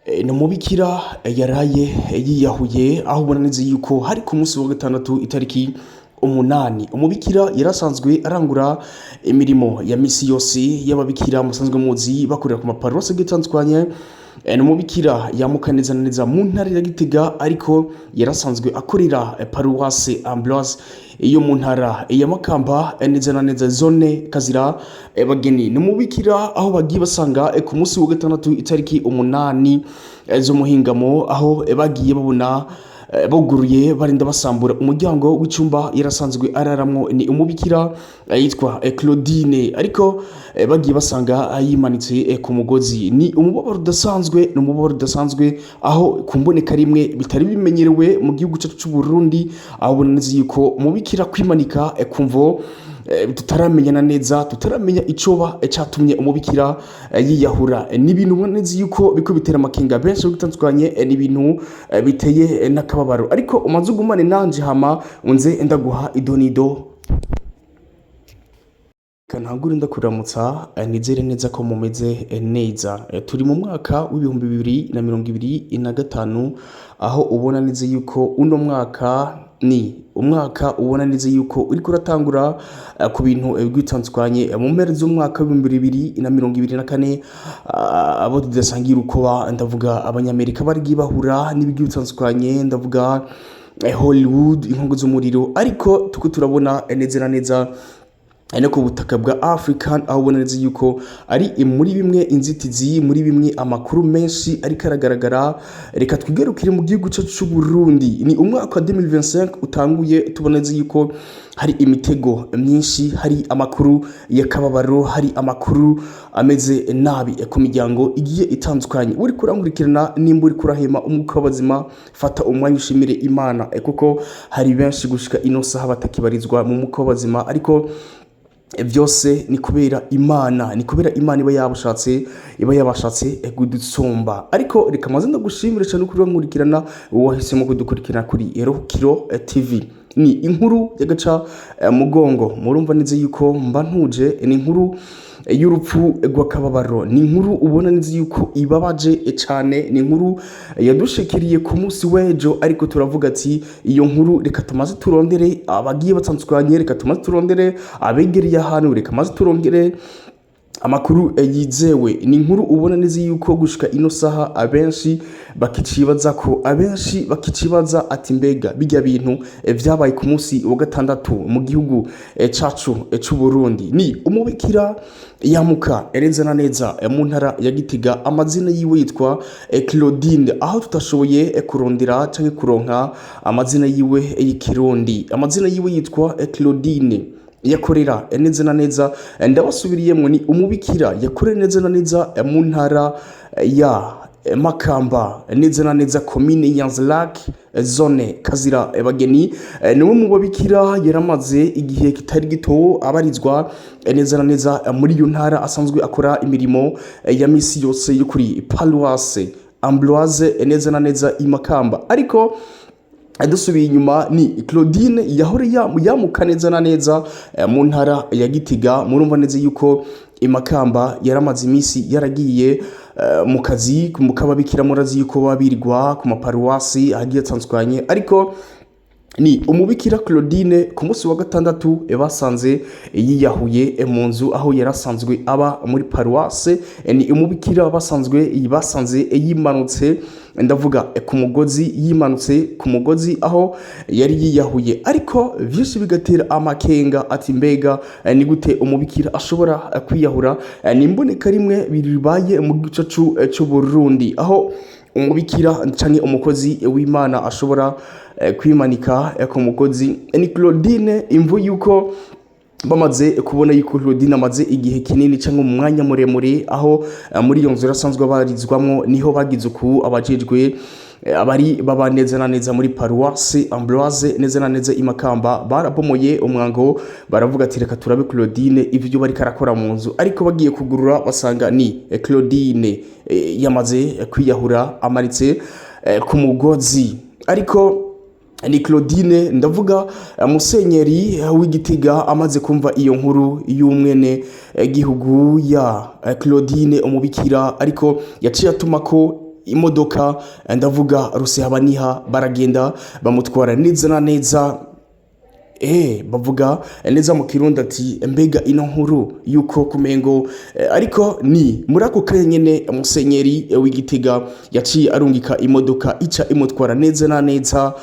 Ni umubikira yaraye yiyahuye, aho ubona neza yuko hari ku munsi wa gatandatu itariki 8. Umubikira yarasanzwe arangura imirimo ya misi yose y'ababikira musanzwe muzi bakorera ku maparuwasi agiye atandukanye. Ni umubikira yamuka neza na neza mu ntara ya Gitega, ariko yarasanzwe akorera paruwase Ambroise yo mu ntara ya Makamba, neza na neza zone Kazira Bageni. Ni umubikira aho bagiye basanga ku munsi wa gatandatu itariki 8 z'umuhingamo, aho bagiye babona buguruye barinda basambura umuryango w'icumba yarasanzwe araramwo. Ni umubikira yitwa Claudine, ariko bagiye basanga yimanitse ku mugozi. Ni umubabaro udasanzwe, ni umubabaro udasanzwe, aho ku mboneka rimwe bitari bimenyerewe mu gihugu cyacu cy'u Burundi, aho ubona neza yuko umubikira kwimanika ku mvo tutaramenyana neza, tutaramenya icoba catumye umubikira yiyahura. Ni ibintu ubona neza yuko biko bitera amakenga benshi bitandukanye, ni ibintu biteye n'akababaro, ariko umanze ugumane nanje hama unze ndaguha idonido. Kantangure ndakuramutsa, nizere neza ko mumeze neza. Turi mu mwaka w'2025, aho ubona neza yuko uno mwaka ni umwaka ubona neza yuko uriko uratangura ku bintu bitandukanye. Mu mpera z'umwaka w'2024, abo tudasangira urukoba, ndavuga Abanyamerika, barigiye bahura n'ibigiye bitandukanye, ndavuga Hollywood, inkongo z'umuriro, ariko tuko turabona neza na neza no ku butaka bwa African, aho ubona neza yuko ari muri bimwe inzitizi, muri bimwe amakuru menshi ariko aragaragara. Reka twigarukire mu gihugu cyacu cy'u Burundi. Ni umwaka wa 2025 utanguye tubona neza yuko hari imitego myinshi, hari amakuru y'akababaro, hari amakuru ameze nabi ku miryango igiye itandukanye. Uri kurankurikirana, nimba uri kurahema umwuka w'abazima, fata umwanya ushimire Imana, kuko hari benshi gushika ino saha batakibarizwa mu mwuka w'abazima, ariko byose ni kubera Imana, ni kubera Imana iba yabashatse, iba yabashatse kudusumba. Ariko reka maze ndagushimire cyane kuri nkurikirana, wahisemo kudukurikirana kuri Erokiro TV. Ni inkuru y'agaca mugongo, murumva neza yuko mba ntuje. Ni inkuru y'urupfu rw'akababaro, ni inkuru ubona neza yuko ibabaje cyane, ni inkuru yadushikiriye ku munsi w'ejo, ariko turavuga ati iyo nkuru reka tumaze turondere abagiye batandukanye, reka tumaze turondere abegereye ahantu, reka maze turongere amakuru yizewe. Ni inkuru ubona neza yuko gushika ino saha abenshi bakicibaza ko, abenshi bakicibaza ati mbega bijya bintu vyabaye ku munsi wa gatandatu mu gihugu cacu c'u Burundi? Ni umubikira yamuka neza na neza mu ntara ya Gitega, amazina yiwe yitwa Claudine, aho tutashoboye kurondera canke kuronka amazina yiwe y'ikirundi. Amazina yiwe yitwa Claudine, yakorera neza na neza, ndabasubiriyemwo, ni umubikira yakorera neza na neza mu ntara ya Makamba, neza na neza komine Nyanza-Lac, zone Kazira Bageni. Ni umwe mu babikira yaramaze igihe kitari gito abarizwa neza na neza muri iyo ntara, asanzwe akora imirimo ya misi yose yo kuri Paroisse Ambroise, neza na neza i Makamba. Ariko dusubiye inyuma, ni Claudine yahora yamuka neza na neza mu ntara ya Gitega. Murumva neza yuko imakamba yaramaze iminsi yaragiye mu kazi mu kababikira, murazi yuko babirirwa ku maparuwasi agiye atandukanye. Ariko ni umubikira Claudine ku munsi wa gatandatu basanze yiyahuye mu nzu aho yarasanzwe aba muri paruwase. Ni umubikira basanzwe basanze yimanutse, ndavuga ku mugozi, yimanutse ku mugozi aho yari yiyahuye. Ariko vyinshi bigatera amakenga ati mbega ni gute umubikira ashobora kwiyahura? Ni imboneka rimwe bibaye mu gice c'u Burundi, aho umubikira canke umukozi w'Imana ashobora kwimanika ku mugozi. Ni Claudine, imvu yuko bamaze kubona yuko Claudine amaze igihe kinini cyangwa mu mwanya muremure aho muri iyo nzu asanzwe abarizwamwo, niho bagize uku abajejwe abari baba neza na neza muri Paroisse Ambroise, neza na neza imakamba, barabomoye umwango, baravuga ati reka turabe Claudine ivyo bariko arakora mu nzu. Ariko bagiye kugurura basanga ni Claudine yamaze kwiyahura amaritse ku mugozi. Ariko ni Claudine, ndavuga musenyeri w'Igitega, amaze kumva iyo nkuru y'umwene gihugu ya Claudine umubikira, ariko yaciye atuma ko Imodoka, ndavuga Rusehabaniha, baragenda bamutwara neza na neza. Bavuga neza mu Kirundi ati mbega ino nkuru yuko kumengo, ariko ni muri ako kanya nyene musenyeri w'Igitega yaciye arungika imodoka ica imutwara neza na neza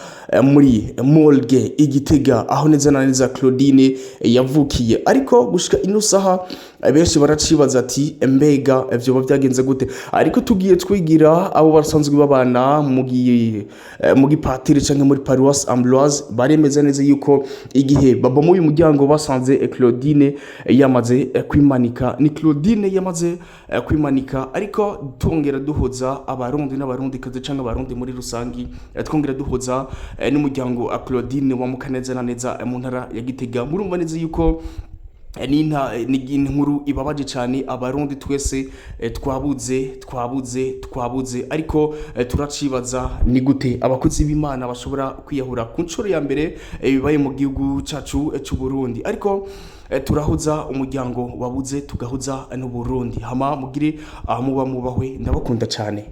muri morgue Igitega, aho neza na neza Claudine yavukiye. Ariko gushika ino saha benshi baracibaza ati mbega vyoba vyagenze gute? Ariko tugiye twigira abo basanzwe babana mu gipatiri canke muri paroisse Ambroise, baremeza neza yuko igihe baba muri uyu muryango basanze Claudine yamaze kwimanika. Ni Claudine yamaze kwimanika. Ariko twongera duhoza Abarundi n'Abarundi kazi canke Abarundi muri rusangi, twongera duhoza n'umuryango wa Claudine wa Mukaneza na neza mu ntara ya Gitega. Murumva neza yuko ni inkuru ibabaje cyane. Abarundi twese twabuze, twabuze, twabuze. Ariko turacibaza ni gute abakozi b'Imana bashobora kwiyahura ku nshuro ya mbere bibaye mu gihugu cacu c'u Burundi. Ariko turahuza umuryango wabuze, tugahuza n'u Burundi. Hama mugire aho muba mubahwe, ndabakunda cyane.